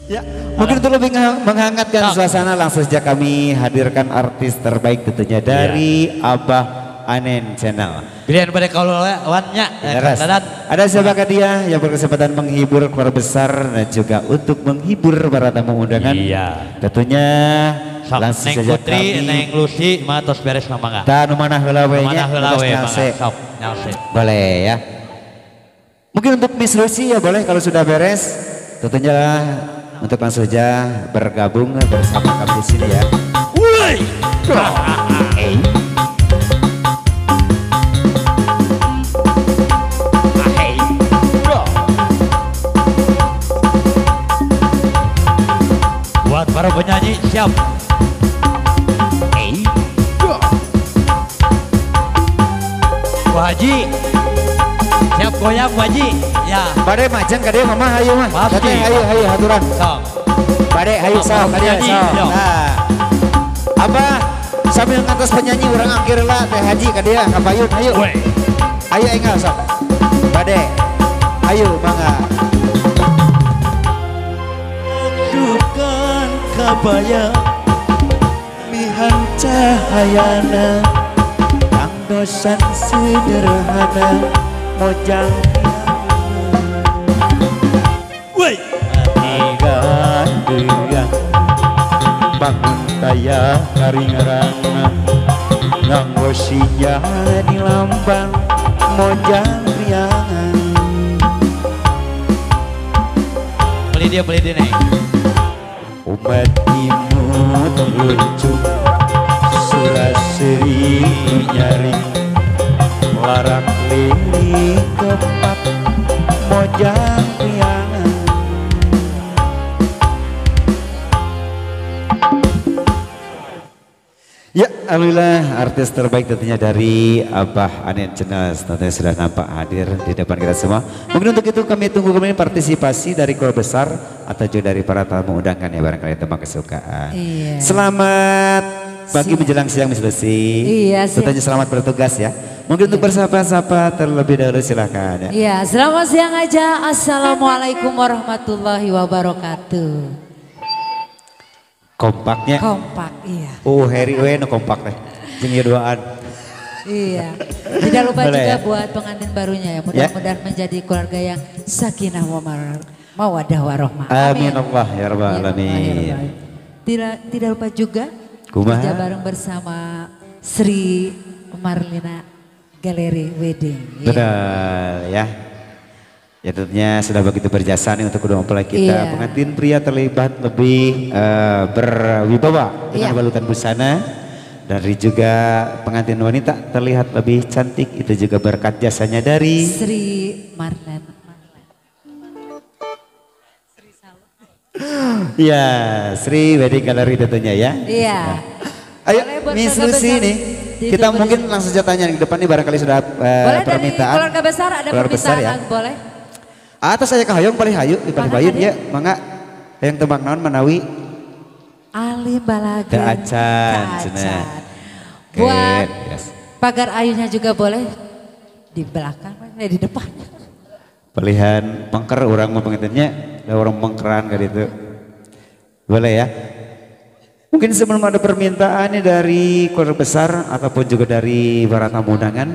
Ya, mungkin untuk lebih menghangatkan suasana langsung saja kami hadirkan artis terbaik tentunya dari Abah Anen Channel. Pilihan pada kaulawannya. Ada siapakah dia yang berkesempatan menghibur keluarga besar dan juga untuk menghibur para tamu undangan. Iya. Tentunya sok, langsung Neng saja Putri, kami. Neng Lucy, matos beres mangga. Tah nu manah heula we nya. Sok, nyalse. Boleh ya. Mungkin untuk Miss Lucy ya boleh kalau sudah beres. Tentunya untuk langsung saja bergabung bersama kami di sini ya. Woi. Buat para penyanyi siap. Bu Haji siap goyang Bu Haji ya. Bade macan ka dieu mama hayu mah. Bade hayu hayu haturan. Sok. Bade hayu sok ka dieu sok. Nah. Abah sambil ngantos penyanyi urang angkir lah Teh Haji ka dieu ka payun hayu. Hayu enggal sok. Bade hayu mangga. Dukan kabaya mihan cahayana tangdosan sederhana mojang woi gandean bangun taya ngaringarana nganggo sinya di lambang mojang riangan. Beli dia nih. Umat imut lucu suraseri nyaring larak lirik kepak mojang riangan. Ya, alhamdulillah artis terbaik tentunya dari Abah Anen Channel tentunya sudah nampak hadir di depan kita semua. Mungkin untuk itu kami tunggu kemudian partisipasi dari keluarga besar atau juga dari para tamu undangan ya barangkali tembang kesukaan. Iya. Selamat pagi menjelang siang Miss Lucy. Iya, tentunya selamat bertugas ya. Mungkin untuk bersapa-sapa terlebih dahulu silakan ya. Iya, selamat siang aja. Assalamualaikum warahmatullahi wabarakatuh. Kompaknya. Kompak, iya. Oh, Harry we no kompak teh. Jeung ieu duaan. Iya. Tidak lupa boleh juga ya? Buat pengantin barunya ya. Mudah-mudahan menjadi keluarga yang sakinah mawaddah warahmah. Amin Allah ya rabbal alamin. Tidak lupa juga kerja bareng bersama Sri Marlina Galeri Wedding. Betul ya. Ya tentunya sudah begitu berjasa nih untuk kedua mempelai kita. Iya. Pengantin pria terlibat lebih berwibawa dengan balutan busana. Dari juga pengantin wanita terlihat lebih cantik. Itu juga berkat jasanya dari Sri Marlena. Iya, Sri Wedding Gallery tentunya ya. Iya. Ayo Miss Lucy nih. Kita mungkin langsung saja tanya di depan nih barangkali sudah boleh permintaan. Dari keluarga besar ada keluarga permintaan besar ya. Boleh. Atas saya kahayong paling hayu, paling bayun ya, mangga hayang tembang naon manawi Ali Balaga. Teu acan cenah. Buat pagar ayunya juga boleh di belakang, di depan. Pilihan pengker urang mah pengintennya, da urang pengkeran ka ditu. Boleh ya. Mungkin sebelum ada permintaan nih dari keluarga besar ataupun juga dari para tamu undangan,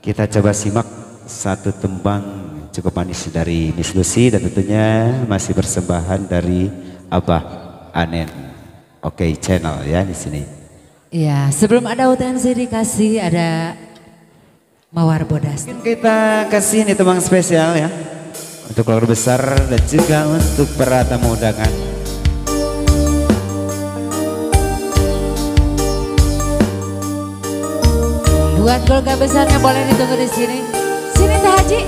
kita coba simak satu tembang cukup manis dari Miss Lucy dan tentunya masih persembahan dari Abah Anen Oke Channel ya di sini. Iya, sebelum ada utensi dikasih ada Mawar Bodas. Mungkin kita kasih ini tembang spesial ya untuk keluarga besar dan juga untuk para tamu undangan. Buat keluarga besarnya boleh ditunggu di sini. Sini Teh Haji.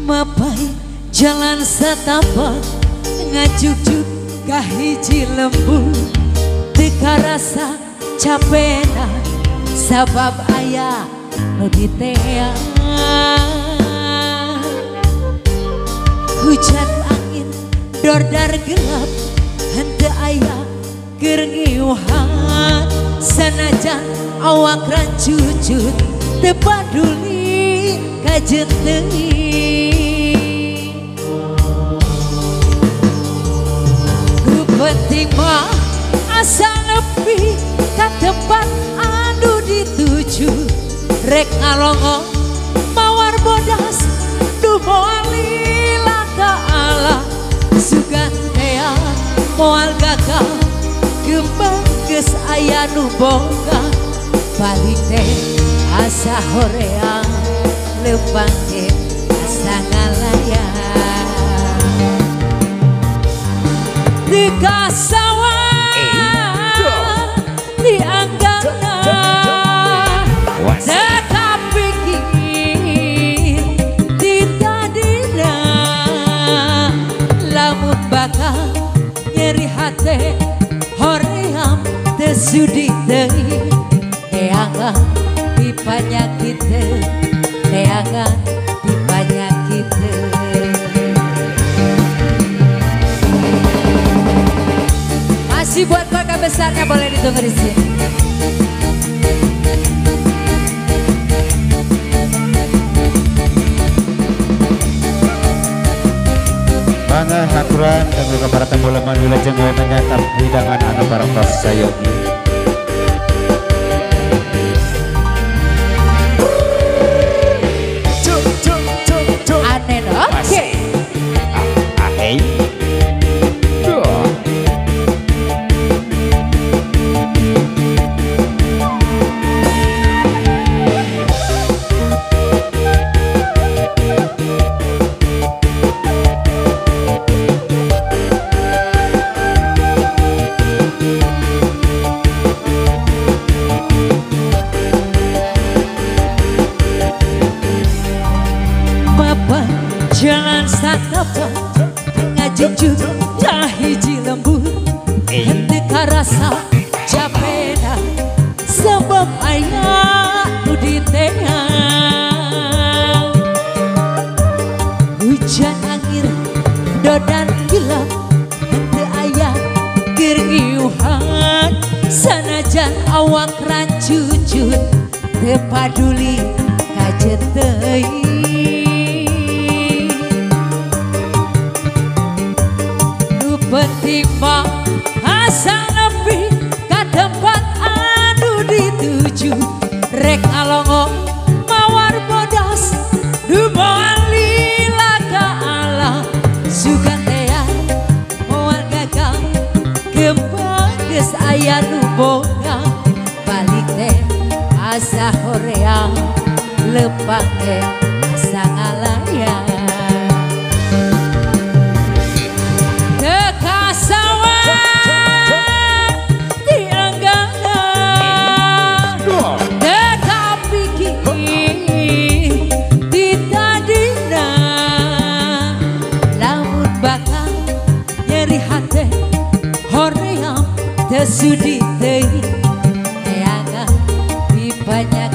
Mapai jalan setapak ngajuk-juk kahiji lembur teu karasa capena sabab aya nu diteang. Hujan angin dordar gelap henteu aya keur ngiuhan. Sanajan awak rancucut teu paduli kajeun teuing. Nu penting mah asa nepi ka tempat anu dituju. Rek ngalongo mawar bodas du moal lila ta'ala. Sugan tea moal gagal gembang geus aya nu boga. Balik teh asa hoream leumpang ge asa ngalayang. Di kasawah di anggana tetapi kini ditadina. Lamun bakal nyeri hate hoream teu sudi teuing. Neangan pipanyakit teu, neangan pipanyakit teu. Masih buat keluarga besarnya boleh ditunggu di sini. Mangga haturan kanggo ka para tamu laman wilajeng we menyantap hidangan anu parantos sayogi. Anen oke. Ahei. Jalan satapa ngajunjung hiji lembur. Henteu karasa capena sebab aya nu diteang. Hujan angin dodan gelap henteu aya keur ngiuhan. Sanajan awak rancucut teu paduli kajeun teuing. Penting mah asa nepi ka tempat anu dituju. Rek ngalongo mawar bodas du moal lila ta'ala. Sugan tea moal gagal gembang geus aya nu boga. Balik teh asa hoream leumpang teh asa ngalayang. Sudi teuing neangan pipanyakit.